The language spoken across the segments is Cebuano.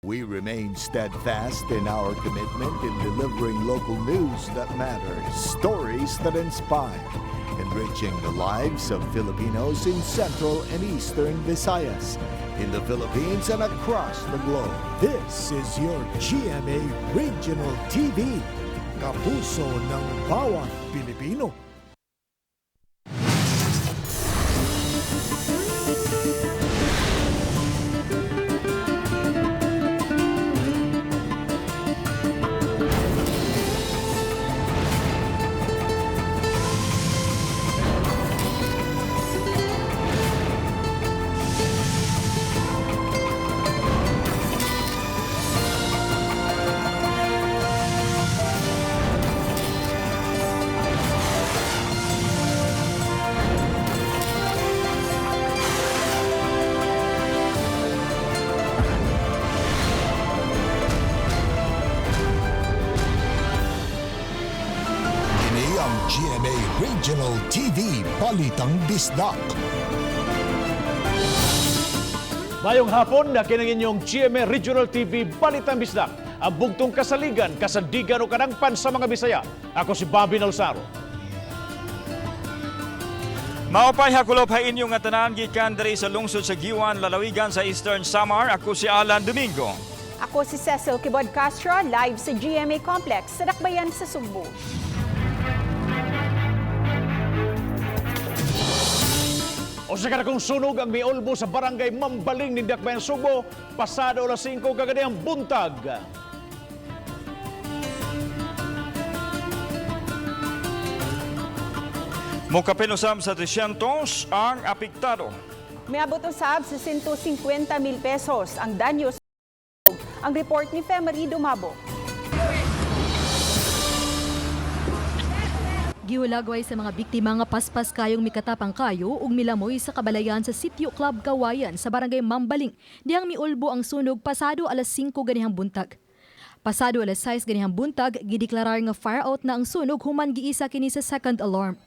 We remain steadfast in our commitment in delivering local news that matters, stories that inspire, enriching the lives of Filipinos in Central and Eastern Visayas, in the Philippines and across the globe. This is your GMA Regional TV, kapuso ng bawat Pilipino. Kini ang GMA Regional TV Balitang Bisdak. Mayong hapon na kinang inyong GMA Regional TV Balitang Bisdak. Ang bugtong kasaligan, kasandigan o kadangpan sa mga Bisaya. Ako si Bobby Nalsaro. Maupay hakulop ha inyong nga tanan gikan diri sa lungsod sa Giwan, lalawigan sa Eastern Samar. Ako si Alan Domingo. Ako si Cecil Kibod Castro, live sa GMA Complex sa Dakbayan sa Sugbo. O sa kanakong sunog ang miulbo sa barangay Mambaling ng Dakbayan, Sugbo, pasado alas 5 kaganiyang buntag. Mukapin usab sa 300 ang apektado. Miabot usab sa 150 mil pesos ang danyo sa ang report ni Femery Dumabo. Giulagway sa mga biktima nga paspas kayong mikatapang kayo ug milamoy sa kabalayan sa Sitio Club Kawayan sa barangay Mambaling. Dihang miulbo ang sunog pasado alas 5 ganihang buntag. Pasado alas 6 ganihang buntag, gideklarar nga fire out na ang sunog human giisa kini sa second alarm.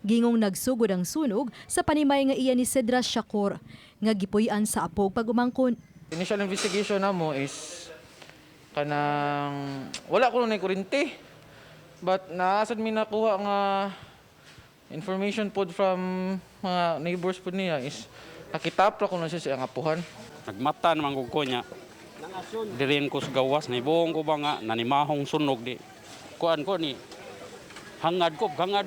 Gingong nagsugod ang sunog sa panimay nga iya ni Cedra Shakur nga gipuy-an sa apog pag-umangkon. Initial investigation namo is kanang wala ko na kuryente. But naasad mi nakuha nga information pod from mga neighbors pod niya is nakitapra ko na siya sa iyang apuhan. Nagmata naman ko niya. Dirin ko sa gawas, naibuong ko ba nga, nanimahong sunog di. Kuan ko ni, hangad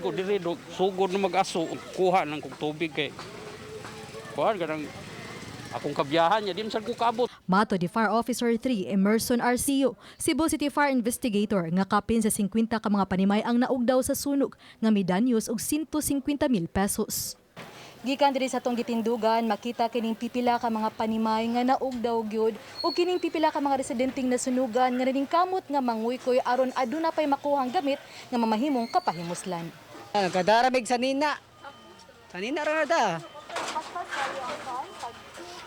ko diri do, sugod na mag-aso, kuha ng kong tubig kay. Kuan kanang akong kabiyahan niya, di man sad ko kaabot. Mato di Fire Officer 3 Emerson Arceo, Cebu City Fire Investigator nga kapin sa 50 ka mga panimay ang naugdaw sa sunog nga midanyos og 150 mil pesos. Gikan diri sa atong gitindugan, makita kining pipila ka mga panimay nga naugdaw gyud ug kining pipila ka mga residenteng nasunugan nga naningkamot nga manguykoy aron aduna pay makuhang gamit nga mamahimong kapahimuslan. Kadaramig sa nina. Sa nina ra na da.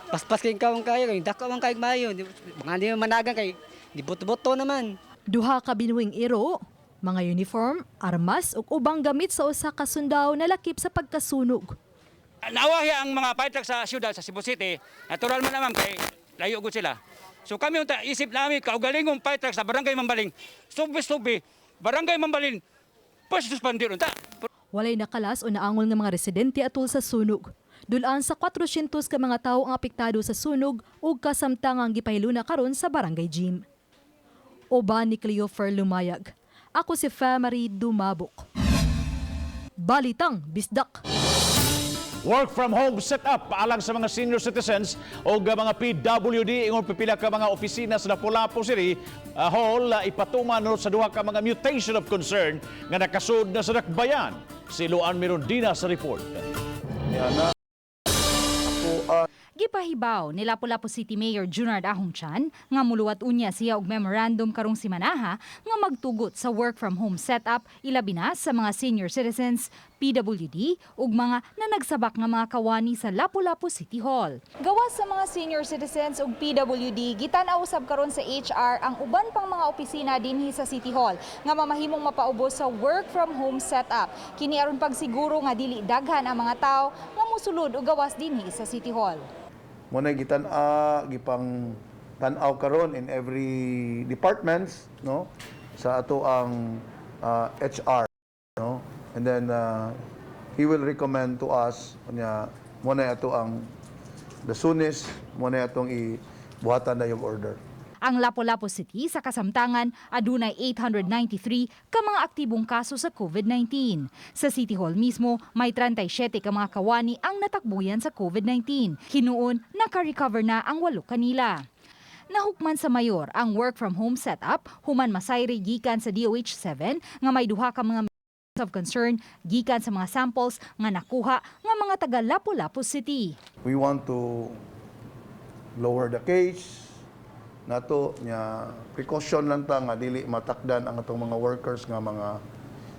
Paspas kay kawang kayo, kay dako man kayo mayo. Mga di managan kay di buto-buto naman. Duha ka binuhing iro, mga uniform, armas ug ubang gamit sa usa ka sundao na lakip sa pagkasunog. Nawahi ang mga fire truck sa siyudad, sa Cebu City. Natural man naman kay layo gud sila. So kami unta isip namin kaugalingong fire truck sa Barangay Mambaling. Subi-subi, Barangay Mambaling. Pasuspandi unta. Walay nakalas o naangol nga mga residente atol sa sunog. Dulaan sa 400 ka mga tawo ang apektado sa sunog ug kasamtangang gipahiluna karon sa barangay gym. Uban ni Cleofer Lumayag. Ako si Famary Dumabok. Balitang Bisdak. Work from home setup alang sa mga senior citizens o mga PWD ingon pipila ka mga opisina sa Lapu-Lapu City Hall ipatuman no sa duha ka mga mutation of concern nga nakasud na sa dakbayan. Si Luan Mirondina sa report. Gipahibaw ni Lapu-Lapu City Mayor Junard Ahong Chan nga muluwat unya siya og memorandum karong simanaha nga magtugot sa work from home setup ilabi na sa mga senior citizens, PWD ug mga nanagsabak nga mga kawani sa Lapu-Lapu City Hall. Gawas sa mga senior citizens ug PWD, gitan-aw usab karon sa HR ang uban pang mga opisina dinhi sa City Hall nga mamahimong mapaubos sa work from home setup. Kini aron pagsiguro nga dili daghan ang mga tawo nga mosulod og gawas dinhi sa City Hall. Muna gitan-a gipang tan-aw karon in every departments, no, sa ato ang HR, no, and then he will recommend to us nya mo na ato ang the soonest mo na atong ibuhatan na yung order. Ang Lapu-Lapu City sa kasamtangan adunay 893 ka mga aktibong kaso sa COVID-19. Sa City Hall mismo, may 37 ka mga kawani ang natakbuyan sa COVID-19. Hinuon, naka-recover na ang walo kanila. Nahukman sa mayor ang work from home setup human masayri gikan sa DOH 7 nga may duha ka mga of concern gikan sa mga samples nga nakuha nga mga taga Lapu-Lapu City. We want to lower the case nato nya precaution lang ta nga dili matakdan ang atong mga workers nga mga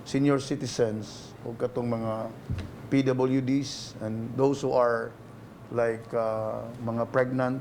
senior citizens o katong mga PWDs and those who are like mga pregnant.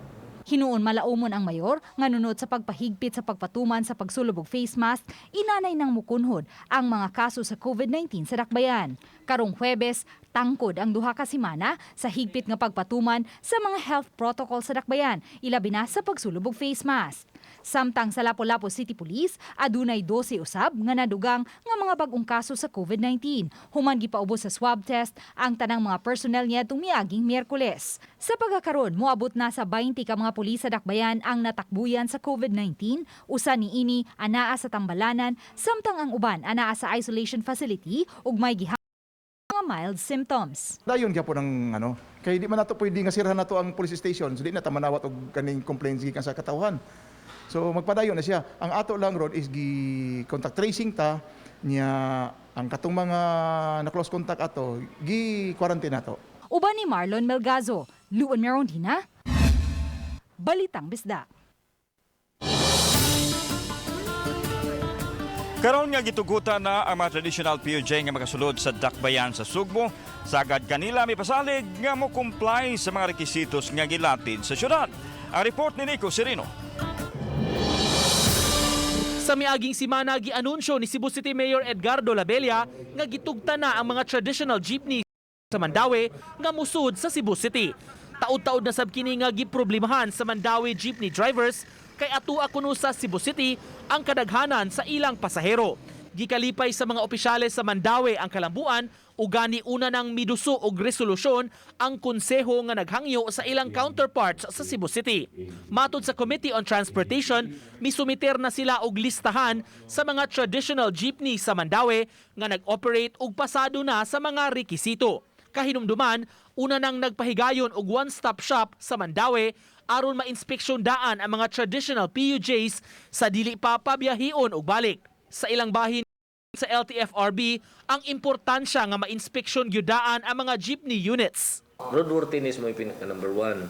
Hinuon malaumon ang mayor nga nunod sa pagpahigpit sa pagpatuman sa pagsulob og face mask, inanay nang mukunhod ang mga kaso sa COVID-19 sa Dakbayan. Karong Huwebes, tangkod ang 2 ka semana sa higpit nga pagpatuman sa mga health protocol sa Dakbayan, ilabi na sa pagsulob og face mask. Samtang sa Lapu-Lapu City Police, adunay 12 usab nga nadugang nga mga bag-ong kaso sa COVID-19. Human gipaubos sa swab test ang tanang mga personnel niya miaging Miyerkules. Sa pagkakaron, moabot na sa 20 ka mga pulis sa Dakbayan ang natakbuyan sa COVID-19. Usa ni ini anaa sa Tambalanan, samtang ang uban anaa sa isolation facility ug may giha mga mild symptoms. Dayon gyapon ang ano, kay di man nato pwede nga sirhan nato ang police station, so di na ta manawat og kaning complaints gikan sa katawhan. So magpadayon na siya. Ang ato lang ron is gi contact tracing ta niya, ang katong mga na close contact ato gi quarantine nato. Uban ni Marlon Melgazo, Luan Merondina, Balitang Bisdak. Karon nga gitugutan na ang mga traditional PUJ nga makasulod sa dakbayan sa Sugbo, sagad kanila mipasalig nga mo comply sa mga rekisitos nga gilatid sa syudad. Ang report ni Nico Serino. Sa miaging simana, gianunsyo ni Cebu City Mayor Edgardo Labella nga gitugtan na ang mga traditional jeepney sa Mandaue nga musud sa Cebu City. Taud-taud na sab kini nga giproblemahan sa Mandaue jeepney drivers kay atua kuno sa Cebu City ang kadaghanan sa ilang pasahero. Gikalipay sa mga opisyales sa Mandaue ang kalambuan, ugani una nang miduso og resolusyon ang konseho nga naghangyo sa ilang counterparts sa Cebu City. Matod sa Committee on Transportation, misumiter na sila og listahan sa mga traditional jeepney sa Mandaue nga nag-operate og pasado na sa mga rekisito. Kahinumduman, una nang nagpahigayon og one-stop shop sa Mandaue aron mainspeksyon daan ang mga traditional PUJs sa dili pa pabiyahion og balik. Sa ilang bahin sa LTFRB ang importansya nga mainspeksyon gyud daan ang mga jeepney units. Roadworthiness mo yung pinaka number one.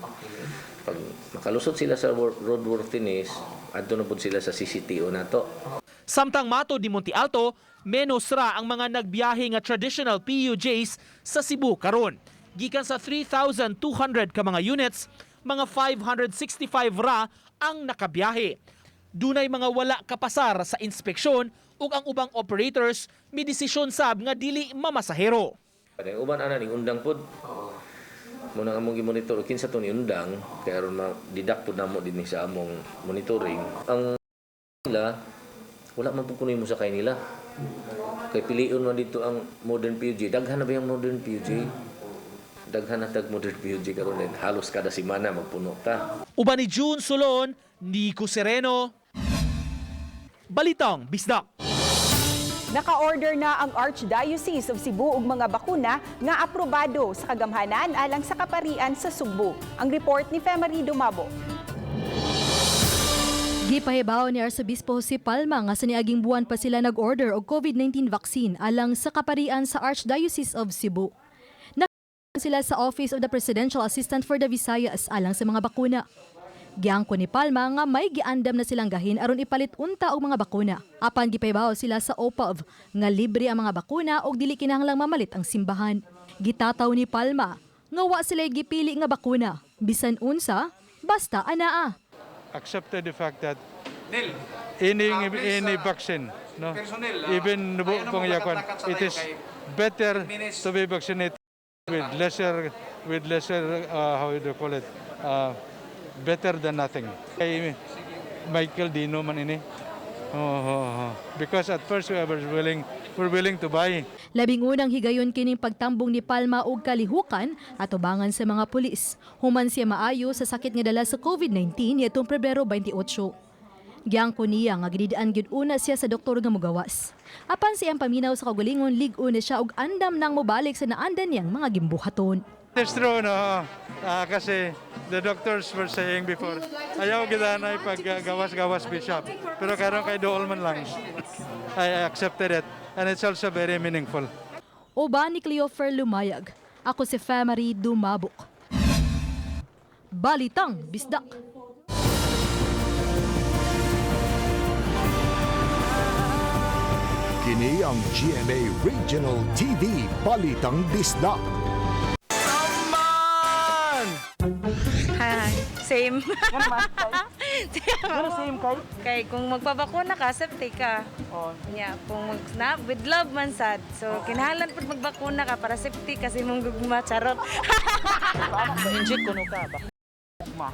Pag makalusot sila sa roadworthiness, adto na pud sila sa CCTO nato. Samtang matod ni Monte Alto, menos ra ang mga nagbiyahe nga traditional PUJs sa Cebu karon. Gikan sa 3,200 ka mga units, mga 565 ra ang nakabiyahe. Dunay mga wala kapasar sa inspeksyon ug ang ubang operators may desisyon sab nga dili mamasahero. Ang uban ana ning undang pud. Mo nang among gimonitor kinsa to ni undang kay aron ma-deduct pud namo dinhi sa among monitoring. Ang nila wala man pud kuno mo sakay nila. Kay piliun man dito ang modern PUJ. Daghan na ba yung modern PUJ? Daghan na tag modern PUJ karon, eh. Halos kada semana magpuno ta. Uban ni June Solon, Nico Sereno, Balitang Bisdak. Naka-order na ang Archdiocese of Cebu og mga bakuna nga aprobado sa kagamhanan alang sa kaparian sa Sugbo. Ang report ni Femary Dumabo. Gipahibaw ni Arsobispo Jose Palma nga sa niaging buwan pa sila nag-order og COVID-19 vaccine alang sa kaparian sa Archdiocese of Cebu. Na sila sa Office of the Presidential Assistant for the Visayas alang sa mga bakuna. Giangko ni Palma nga may giandam na silang gahin aron ipalit unta og mga bakuna. Apan gipahibaw sila sa OPAV nga libre ang mga bakuna og dili kinahanglang mamalit ang simbahan. Gitataw ni Palma nga wa sila gipili nga bakuna bisan unsa basta anaa. Accepted the fact that any vaccine, no, even kung yakon, it is better to be vaccinated with lesser, how do you call it, Better than nothing. Kay Michael Dino man ini. Oh. Because at first we were willing to buy. Labing unang higayon kining pagtambong ni Palma og kalihukan atubangan sa mga pulis. Human siya maayo sa sakit nga dala sa COVID-19 niadtong Pebrero 28. Giangko niya nga gididaan gyud una siya sa doktor nga mogawas. Apan siyang paminaw sa kaugalingon, lig-on na siya og andam nang mobalik sa naandan niyang mga gimbuhaton. It's true, no? Kasi the doctors were saying before, ayaw kita na ipag-gawas-gawas, Bishop. Pero karon kay dool man lang. I accepted it. And it's also very meaningful. Uban ni Cleofer Lumayag. Ako si Femary Dumabok. Balitang Bisdak. Kini ang GMA Regional TV Balitang Bisdak. Hi. Same. Same kay? Kay kung magpabakuna ka, safety ka. Oh. Yeah, kung mag, na, with love man sad. So kinahanglan pud magbakuna ka para safety kasi mong gugma, charot. Ba-inject kuno ka ba? Gugma.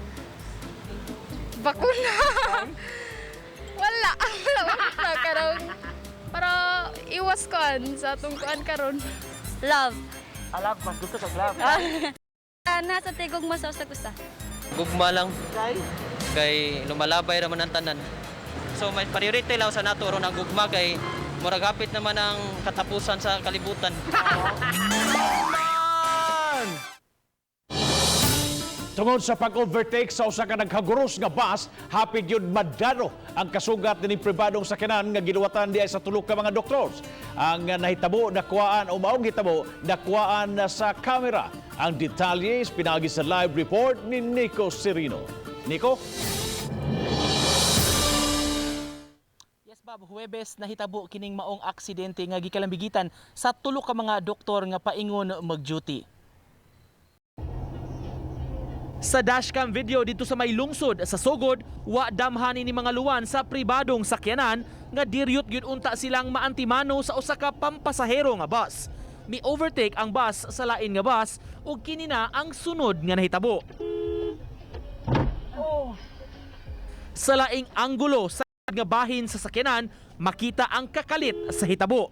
Bakuna. Wala. Wala karon. Para iwas kuan sa atong kuan karon. Love. Love, mas gusto kag love. Nasa tigog mas sa gusta. Gugma lang. Kay lumalabay raman ang tanan. So may priority lang sa nato ron ang gugma kay murag hapit naman ang katapusan sa kalibutan. Tungod sa pag-overtake sa usa ka naghaguros nga bus, hapit yun madano ang kasugat ni pribadong sakyanan nga giluwatan diay sa tulo ka mga doktor. Ang nahitabo nakuhaan o maong hitabo nakuhaan sa kamera. Ang detalye pinagi sa live report ni Nico Serino. Nico? Yes, Bob, Huwebes nahitabo kining maong aksidente nga gikalambigitan sa tulo ka mga doktor nga paingon mag-duty. Sa dashcam video dito sa may lungsod sa Sogod, wa damhanin ni mga luwan sa pribadong sakyanan nga diryot gyud unta silang maantimano sa usa ka pampasahero nga bus. Mi overtake ang bus sa lain nga bus ug kini na ang sunod nga nahitabo. Sa laing anggulo sa nga bahin sa sakyanan, makita ang kakalit sa hitabo.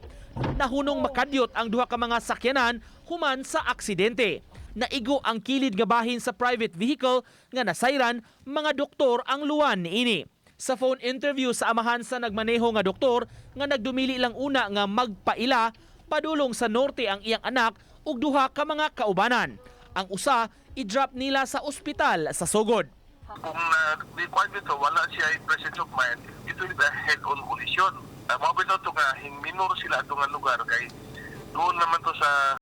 Nahunong makadyot ang duha ka mga sakyanan human sa aksidente. Naigo ang kilid nga bahin sa private vehicle nga nasayran mga doktor ang luwan niini. Sa phone interview sa amahan sa nagmaneho nga doktor nga nagdumili lang una nga magpaila, padulong sa norte ang iyang anak ug duha ka mga kaubanan. Ang usa i-drop nila sa ospital sa Sogod. Kung required ito, wala siya presence of mind, it will be a head-on collision. Mao bitaw to nga minor sila ato nga lugar kay doon naman to sa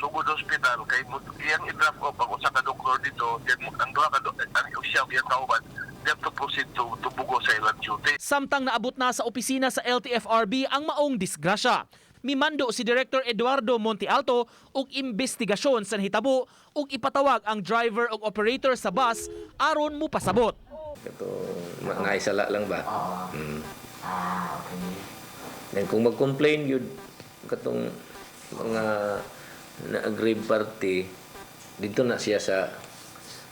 Sugod Hospital kay iyang i-drop off ang usa ka doktor dito, then ang duha ka ang siya iyang kauban, they have to proceed to Bugo sa ilang duty. Samtang naabot na sa opisina sa LTFRB ang maong disgrasya. Mimando si Director Eduardo Montealto og investigasyon sa nahitabo ug ipatawag ang driver ug operator sa bus aron mopasabot. Ito, naisala lang ba? Then kung mag-complain yun, katong mga na-aggrieved party, dito na siya sa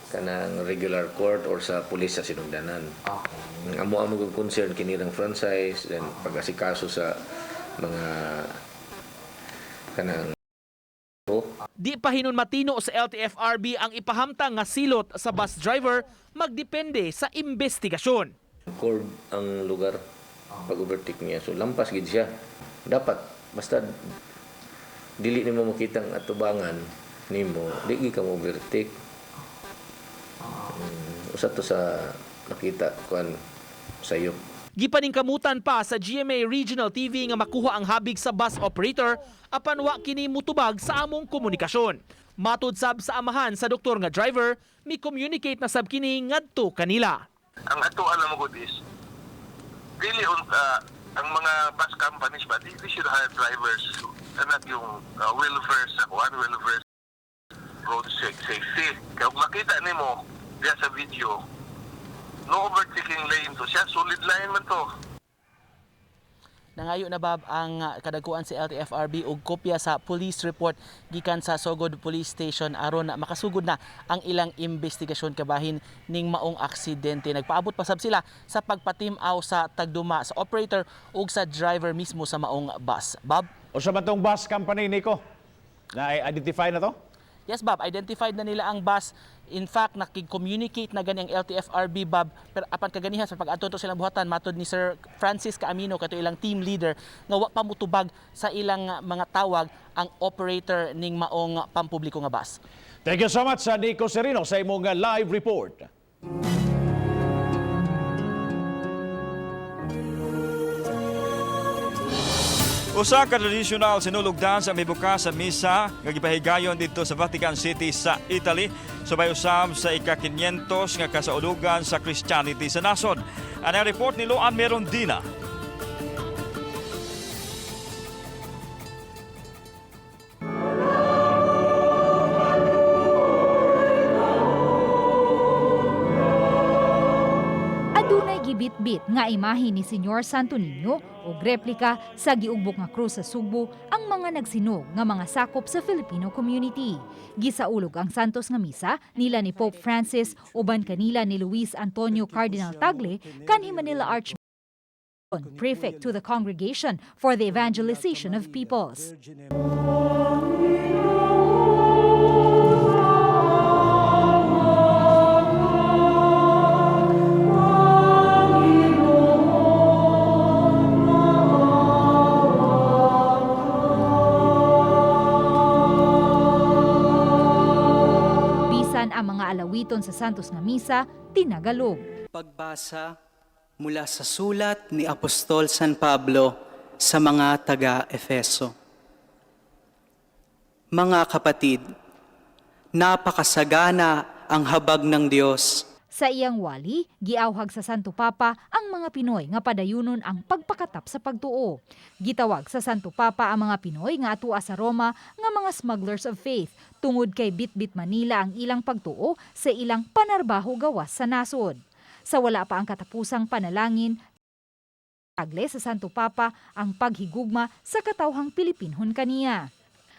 kanang regular court or sa pulis sa sinugdanan. Okay. Ang amo amo concern kinirang franchise, then pag-asikaso sa mga kanang. Di pa hinon matino sa LTFRB ang ipahamtang nga silot sa bus driver, magdepende sa investigasyon. Curve ang lugar pag overtake niya. So lampas gid siya. Dapat basta dili nimo makita ang atubangan nimo, di gid ka mo overtake. Usa to sa nakita kuan sayop. Gipaningkamutan pa sa GMA Regional TV nga makuha ang habig sa bus operator apan wa kini mutubag sa among komunikasyon. Matud sab sa amahan sa doktor nga driver, mi communicate na sab kini ngadto kanila. Ang ato alam mo is dili ang mga bus companies ba, they should hire drivers anak yung well versed sa kuan, well versed road safety. Kaya kung makita nimo diya sa video, no overtaking lane to siya, solid line man to. Nangayo na, Bob, ang kadagkuan sa LTFRB og kopya sa police report gikan sa Sogod Police Station aron na makasugod na ang ilang investigasyon kabahin ning maong aksidente. Nagpaabot pa sab sila sa pagpatim-aw sa tagduma sa operator ug sa driver mismo sa maong bus. Bob? Unsa man tong bus company, Nico? Na-identify na to? Yes, Bob, identified na nila ang bus. In fact, nakig-communicate na gani ang LTFRB, Bob. Pero apan kaganiha sa pag-adto to silang buhatan, matod ni Sir Francis Caamino, kato ilang team leader, nga wa pa mutubag sa ilang mga tawag ang operator ning maong pampubliko nga bus. Thank you so much, Nico Serino, sa imong live report. Usa ka tradisyonal sinulog dance ang mibukas sa misa nga gipahigayon didto sa Vatican City sa Italy subay usab sa ika-500 nga kasaulugan sa Christianity sa nasod. Ang report ni Luan Merondina. Adunay gibitbit nga imahe ni Senyor Santo Niño og replika sa giugbok nga krus sa Sugbo ang mga nagsinog nga mga sakop sa Filipino community. Gisaulog ang Santos nga misa nila ni Pope Francis uban kanila ni Luis Antonio Cardinal Tagle kanhi Manila Archbishop, Prefect to the Congregation for the Evangelization of Peoples. Bisan ang mga alawiton sa Santos nga misa, tinagalog. Pagbasa mula sa sulat ni Apostol San Pablo sa mga taga-Efeso. Mga kapatid, napakasagana ang habag ng Diyos. Sa iyang wali, giawhag sa Santo Papa ang mga Pinoy nga padayunon ang pagpakatap sa pagtuo. Gitawag sa Santo Papa ang mga Pinoy nga atua sa Roma nga mga smugglers of faith tungod kay bitbit Manila ang ilang pagtuo sa ilang panarbaho gawas sa nasod. Sa wala pa ang katapusang panalangin, Tagle sa Santo Papa ang paghigugma sa katawhang Pilipinhon kaniya.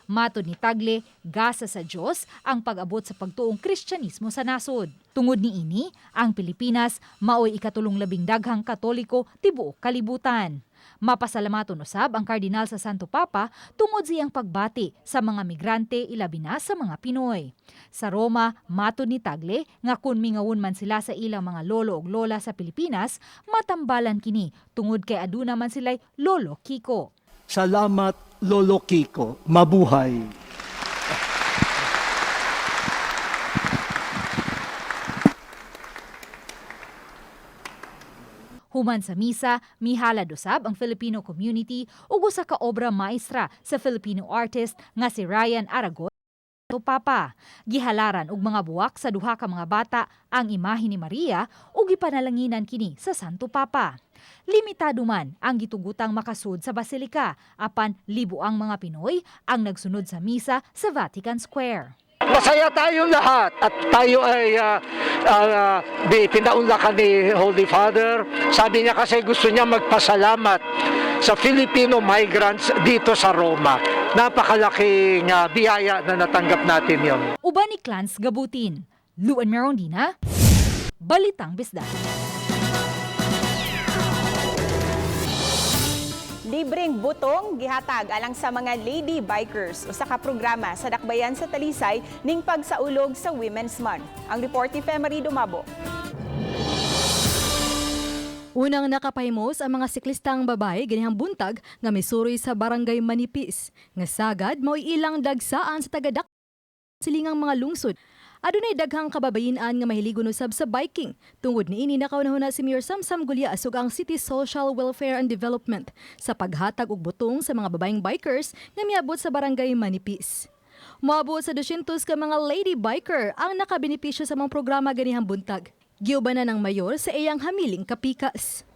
Matod ni Tagle, gasa sa Dios ang pag-abot sa pagtuong Kristyanismo sa nasod. Tungod niini, ang Pilipinas maoy ikatulong labing daghang Katoliko tibuok kalibutan. Mapasalamaton usab ang kardinal sa Santo Papa tungod siyang pagbati sa mga migrante, ilabi na sa mga Pinoy. Sa Roma, matod ni Tagle nga kun mingawon man sila sa ilang mga lolo ug lola sa Pilipinas, matambalan kini tungod kay aduna man sila'y Lolo Kiko. Salamat, Lolo Kiko. Mabuhay. Human sa misa, mihalad usab ang Filipino community ug usa ka obra maestra sa Filipino artist nga si Ryan Aragon Papa. Gihalaran og mga buwak sa duha ka mga bata ang imahe ni Maria ug gipanalanginan kini sa Santo Papa. Limitado man ang gitugutang makasud sa basilika, apan libo ang mga Pinoy ang nagsunod sa misa sa Vatican Square. Masaya tayong lahat at tayo ay pinaunlakan ni Holy Father. Sabi niya kasi gusto niya magpasalamat sa Filipino migrants dito sa Roma. Napakalaking biyaya na natanggap natin yon. Uban ni Clans Gabutin, Luan Merondina, Balitang Bisda. Libreng butong gihatag alang sa mga lady bikers, usa ka programa sa Dakbayan sa Talisay ning pagsaulog sa Women's Month. Ang report ni Femery Dumabo. Unang nakapahimos ang mga siklistang babae ganihang buntag nga misuroy sa barangay Manipis. Nga sagad mao'y ilang dagsaan sa tagadak silingang mga lungsod. Adunay daghang kababayen-an nga mahiligon usab sa biking. Tungod niini, nakaunahuna si Mayor Samsam Gullas ug ang City Social Welfare and Development sa paghatag og butong sa mga babaeng bikers nga miabot sa barangay Manipis. Moabot sa 200 ka mga lady biker ang nakabenepisyo sa mga programa ganihang buntag. Giubanan ng mayor sa iyang hamiling kapikas.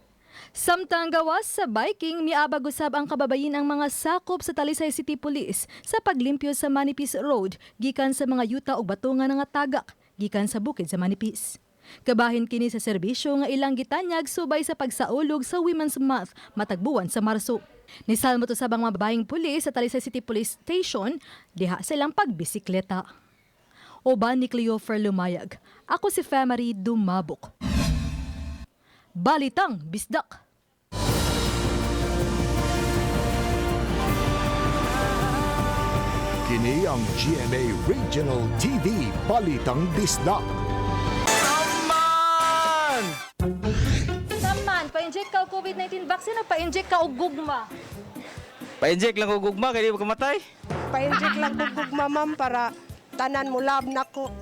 Samtang gawas sa biking, miabag usab ang kababayen ang mga sakop sa Talisay City Police sa paglimpyo sa Manipis Road gikan sa mga yuta ug bato nga tagak gikan sa bukid sa Manipis. Kabahin kini sa serbisyo nga ilang gitanyag subay sa pagsaulog sa Women's Month matag buwan sa Marso. Nisalmot usab ang mga babaeng pulis sa Talisay City Police Station diha sa ilang pagbisikleta. Uban ni Cleofer Lumayag. Ako si Femary Dumabok. Balitang Bisdak. Kini ang GMA Regional TV Balitang Bisdak. Saman! Saman, pa-inject ka og COVID-19 vaccine o pa-inject ka og gugma? Pa-inject lang og gugma kay di ba kamatay? Pa-inject lang kog gugma, ma'am, para tanan mo love na ko.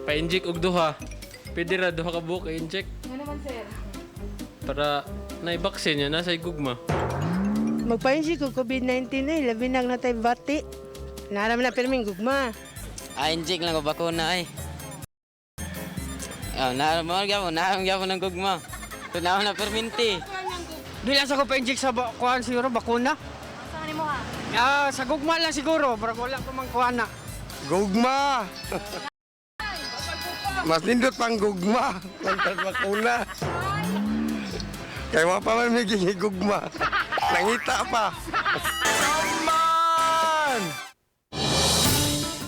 Pa-inject og duha. Pwede ra duha ka buok i-inject. Nga naman, sir. Para na vaccine niya nasa gugma. Magpa-inject og COVID-19 eh, labi nag natay bati. Naram na pirming gugma. Ah, inject lang og bakuna ay. Oh, na mo gyapon, na gyapon ng gugma. So na na perminti. Di lang sa ko pa-inject sa kuan siguro bakuna. Saan nimo ha? Ah, sa gugma lang siguro, pero wala pa man kuan na. Gugma! Mas nindot pang gugma, kantag bakuna. Kaya wa pa man may gugma. Nangita pa. Saman!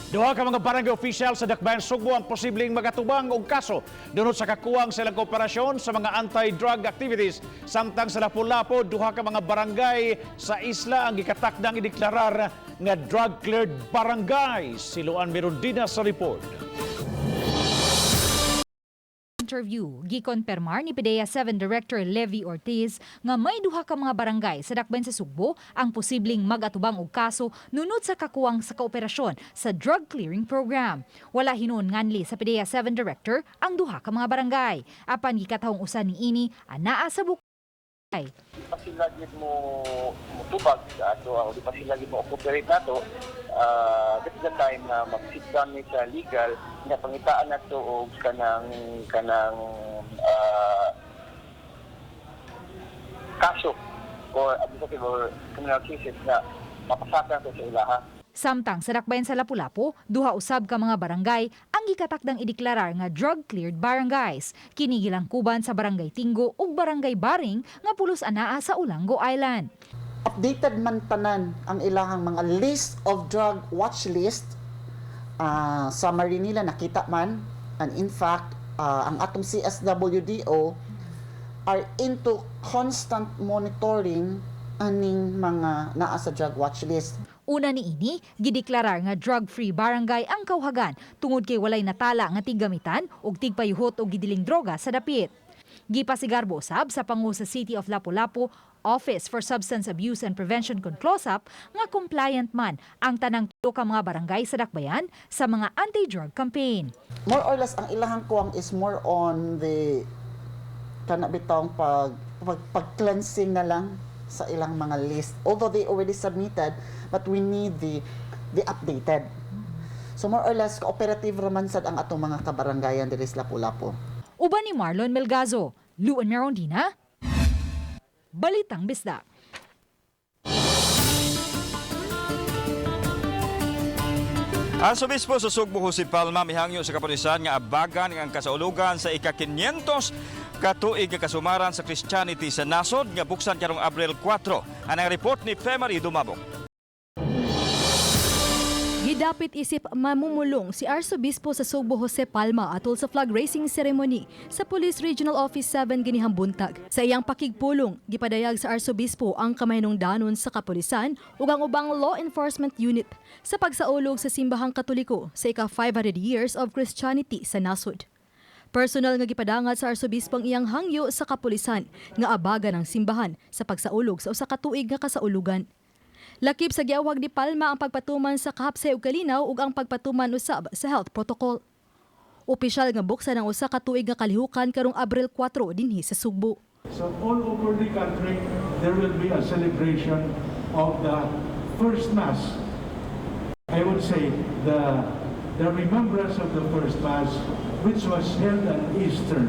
Duha ka mga barangay official sa Dakbayan Sugbo ang posibleng magatubang og kaso dunod sa kakuwang silang kooperasyon sa mga anti-drug activities. Samtang sa Lapu-Lapu, duha ka mga barangay sa isla ang gikatakdang ideklarar nga drug-cleared barangay. Siluan Mirundina sa report. Interview, gikonpermar ni PDEA 7 Director Levy Ortiz nga may duha ka mga barangay sa dakbayan sa Sugbo ang posibleng mag-atubang og kaso nunod sa kakuwang sa kooperasyon sa drug clearing program. Wala hinuon nganli sa PDEA 7 Director ang duha ka mga barangay. Apan gikatahong usa niini anaa sa Bukay. Di pa sila gid mo mutubag sa ato o di pa sila gid mo cooperate nato, that's the time na mag-sit down ni sa legal nga pangitaan nato og kanang kanang kaso or administrative or criminal cases na mapasaka nato sa ilaha. Samtang sa dakbayan sa Lapu-Lapu, duha usab ka mga barangay ang gikatakdang ideklarar nga drug-cleared barangays. Kini gilangkuban sa Barangay Tingo ug Barangay Baring nga pulos anaa sa Olango Island. Updated man tanan ang ilahang mga list of drug watch list, summary nila nakita man, and in fact ang atong CSWDO are into constant monitoring aning mga naa sa drug watch list. Una niini, gideklarar nga drug-free barangay ang Kauhagan tungod kay walay natala nga tiggamitan ug tigpayuhot og gidiling droga sa dapit. Gipasigarbo usab sa pangu sa City of Lapu-Lapu Office for Substance Abuse and Prevention Conclosap nga compliant man ang tanang tulo ka mga barangay sa dakbayan sa mga anti-drug campaign. More or less ang ilahang kuwang is more on the kana bitawng pag cleansing na lang sa ilang mga list. Although they already submitted, but we need the updated. So more or less cooperative raman sad ang atong mga kabarangayan diri sa Lapu-Lapu. Uban ni Marlon Melgazo, Luan Merondina, Balitang Bisdak. Arsobispo sa Sugbo Jose Palma mihangyo sa kapulisan nga abagan ang kasaulugan sa ika-500 katuig nga kasumaran sa Christianity sa nasod nga buksan karong Abril 4. Anang report ni Femary Dumabok. Gidapit isip mamumulong si Arsobispo sa Sugbo Jose Palma atol sa flag raising ceremony sa Police Regional Office 7 ginihang buntag. Sa iyang pakigpulong, gipadayag sa Arsobispo ang kamahinungdanon sa kapulisan ug ang ubang law enforcement unit sa pagsaulog sa simbahang Katoliko sa ika-500 years of Christianity sa nasod. Personal nga gipadangat sa Arsobispo ang iyang hangyo sa kapulisan nga abagan ang simbahan sa pagsaulog sa usa ka tuig nga kasaulugan. Lakip sa giawag ni Palma ang pagpatuman sa kahapsay ug kalinaw ug ang pagpatuman usab sa health protocol. Opisyal nga buksan ang usa ka tuig nga kalihukan karong Abril 4 dinhi sa Sugbo. So all over the country, there will be a celebration of the first Mass. I would say the remembrance of the first Mass, which was held on Easter.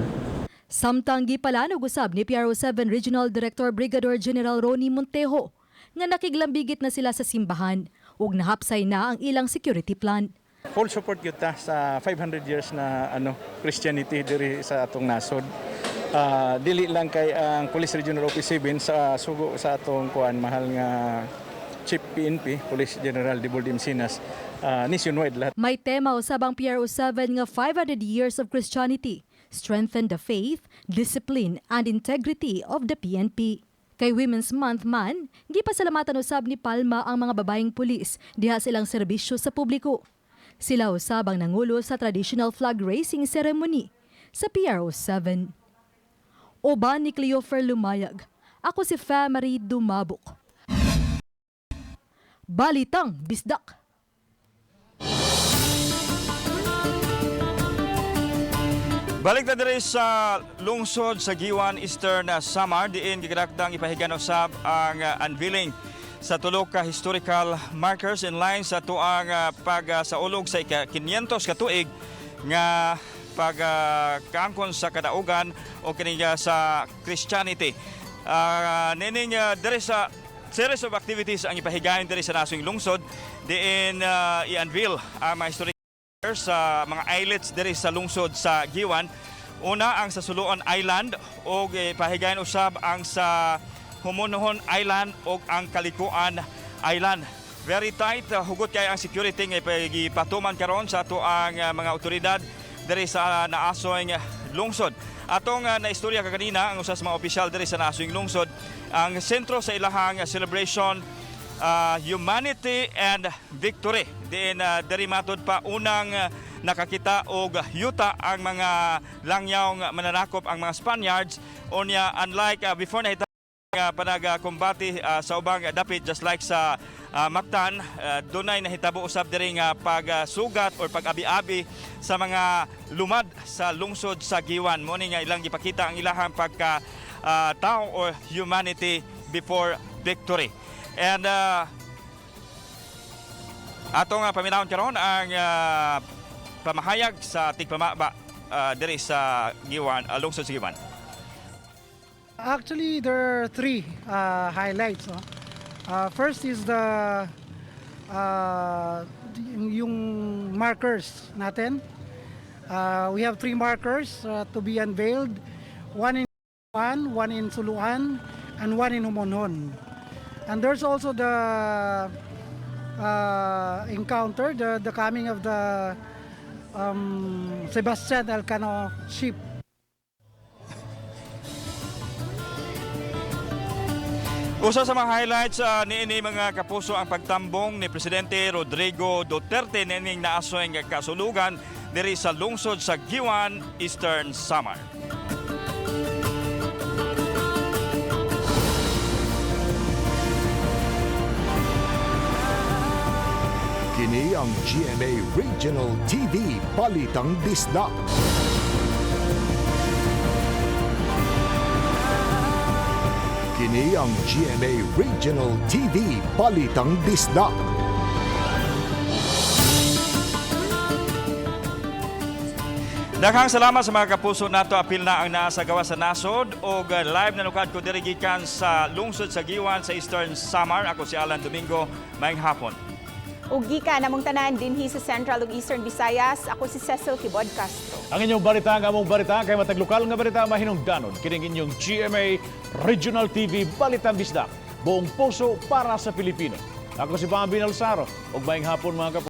Samtang gipalanog usab ni PRO7 Regional Director Brigadier General Ronnie Montejo nga nakiglambigit na sila sa simbahan ug nahapsay na ang ilang security plan. Full support gyud ta sa 500 years na ano Christianity diri sa atong nasod. Dili lang kay ang Police Regional Office 7 sa sugo sa atong kuan, mahal nga Chief PNP Police General Debold M. Sinas, nationwide lahat. May tema usab ang PRO7 nga 500 Years of Christianity, Strengthen the Faith, Discipline and Integrity of the PNP. Kay Women's Month man, gipasalamatan usab ni Palma ang mga babaeng pulis diha silang serbisyo sa publiko. Sila usab ang nangulo sa traditional flag raising ceremony sa PRO7. Uban ni Cleofer Lumayag. Ako si Famary Dumabok. Balitang Bisdak. Balik na diri sa lungsod sa Guiuan, Eastern Samar, diin gigadakdang ipahigan usab ang unveiling sa tulo ka historical markers in line sa tuang pagsaulog sa ika-500 ka tuig nga pagkaangkon sa kadaugan o kini sa Christianity. Nining diri sa series of activities ang ipahigayon diri sa nasong lungsod, diin i-unveil ang mga historical sa mga islets diri sa lungsod sa Guiuan. Una ang sa Suluan Island ug pahigayon usab ang sa Homonhon Island ug ang Kalikuan Island. Very tight, hugot kay ang security nga gipatuman karon sa ato ang mga otoridad diri sa naasoy lungsod. Atong naistorya kaganina ang usa sa mga opisyal diri sa naasoy lungsod, ang sentro sa ilahang celebration, humanity and victory. Diin diri matud pa unang nakakita og yuta ang mga langyaw nga mananakop, ang mga Spaniards. Unya, unlike before, nahitabo nga panagkumbate sa ubang dapit, just like sa Mactan, dunay nahitabo usab diri nga pagsugat or pag-abi-abi sa mga lumad sa lungsod sa Guiuan. Mo ni nga ilang gipakita ang ilahang pagka tao or humanity before victory. And atong paminawon karon ang pamahayag sa tigpamaba diri sa Guiuan, lungsod sa Guiuan. Actually, there are three highlights. No? First is the yung markers natin. We have three markers to be unveiled. One in One, one in Suluan, and one in Homonhon. And there's also the encounter, the coming of the Sebastian Elcano ship. Usa sa mga highlights niini, mga kapuso, ang pagtambong ni Presidente Rodrigo Duterte niining naasoy nga kasulugan diri sa lungsod sa Guiuan, Eastern Samar. Kini ang GMA Regional TV Balitang Bisdak. Kini ang GMA Regional TV Balitang Bisdak. Daghang salamat sa mga kapuso nato, apil na ang naa sa gawas sa nasod og live na nukad ko diri gikan sa lungsod sa Guiuan sa Eastern Samar. Ako si Alan Domingo. Maayong hapon. Ug gikan namong tanan dinhi sa Central ug Eastern Visayas, ako si Cecil Quibod Castro. Ang inyong balita, ang among balita, kay matag lokal nga balita mahinungdanon. Kining inyong GMA Regional TV Balitang Bisdak. Buong puso para sa Pilipino. Ako si Bambi Nalsaro. Ug maayong hapon, mga kapuso.